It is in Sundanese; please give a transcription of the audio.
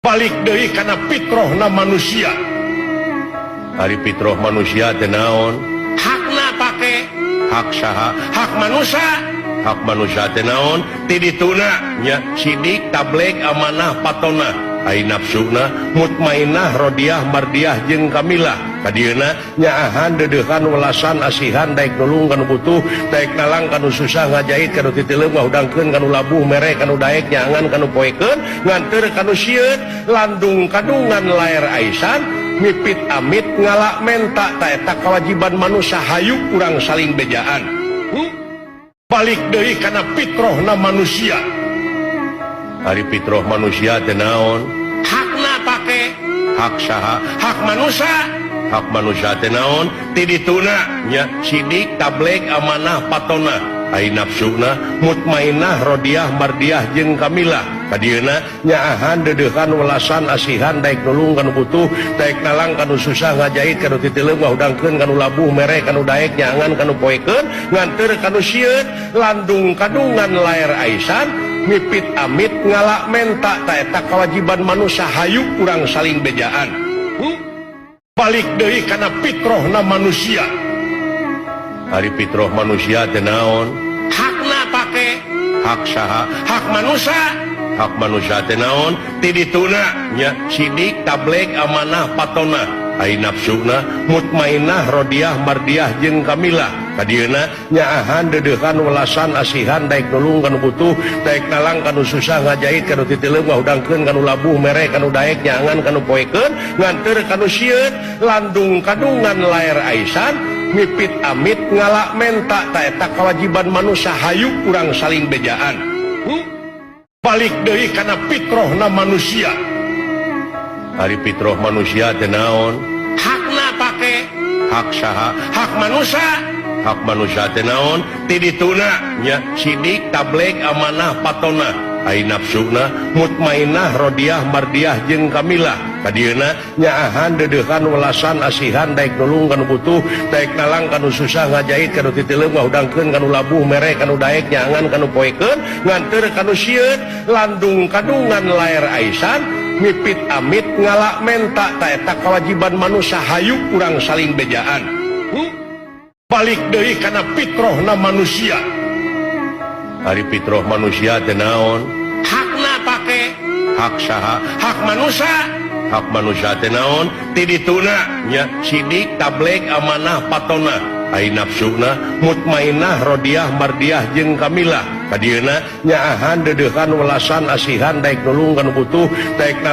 Balik deui kana fitrohna manusia. Ari fitroh manusia teh naon? Hakna pake. Hak saha? Hak manusia. Hak manusia teh naon? Ti dituna nya sidik, tablig, amanah, fatonah. Ai nafsuna mutmainah, rodiah, mardiah jeung kamilah. Kadieuna nyaahan, deudeuhan, welasan, asihan, daek nulung kanu butuh, daek nalang kanu susah, ngajahit kanu titileum, ngahudangkeun kanu labuh, mere kanu daek, nyangan kanu poekeun, nganteur kanu sieun, landung kandungan laer aisan, mipit amit ngala menta. Ta eta kewajiban manusia, hayu urang saling bejaan. Balik deui kana fitrohna manusia. Ari fitroh manusia teh naon? Hakna pake. Hak saha? Hak manusia. Hak manusia teh naon? Ti dituna nya sidik, tablig, amanah, fatonah. Ai nafsuna mutmainah, rodiah, mardiah jeung kamilah. Kadieuna nyaahan, deudeuhan, welasan, asihan, daek nulung kanu butuh, daek nalang kanu susah, ngajahit kanu titileum, ngahudangkeun kanu labuh, mere kanu daek, nyangan kanu poekeun, nganteur kanu sieun, landung kandungan laer aisan, mipit amit ngala menta. Ta eta kewajiban manusia, hayu urang saling bejaan. Balik deui kana fitrohna manusia. Ari fitroh manusia teh naon? Hakna pake. Hak saha? Hak manusia. Hak manusia teh naon? Ti dituna nya sidik, tablig, amanah, fatonah. Ai nafsuna mutmainah, rodiah, mardiah jeung kamilah. Kadieuna nyaahan, deudeuhan, welasan, asihan, daek nulung kanu butuh, daek nalang kanu susah, ngajahit kanu titileum, ngahudangkeun kanu labuh, mere kanu daek, nyangan kanu poekeun, nganteur kanu sieun, landung kandungan laer aisan, mipit amit ngala menta. Ta eta kewajiban manusia, hayu urang saling bejaan. Balik deui kana fitrohna manusia. Ari fitroh manusia teh naon? Hakna pake. Hak saha? Hak manusia. Hak manusia teh naon? Ti dituna nya sidik, tablig, amanah, fatonah. Ai nafsuna mutmainah, rodiah, mardiah jeung kamilah. Kadieuna nyaahan, deudeuhan, welasan, asihan, daek nulung kanu butuh, daek nalang kanu susah, ngajahit kanu titileum, ngahudangkeun kanu labuh, mere kanu daek, nyangan kanu poekeun, nganteur kanu sieun, landung kandungan laer aisan, mipit amit ngala menta. Ta eta kewajiban manusia, hayu urang saling bejaan. Balik deui kana fitrohna manusia. Ari fitroh manusia teh naon? Hakna pake. Hak saha? Hak manusia. Hak manusia teh naon? Ti dituna nya sidik, tablig, amanah, fatonah. Ai nafsuna mutmainah, rodiah, mardiah jeung kamilah. Kadieuna nyaahan, deudeuhan, welasan, asihan, daek nulung kanu butuh, daek nalang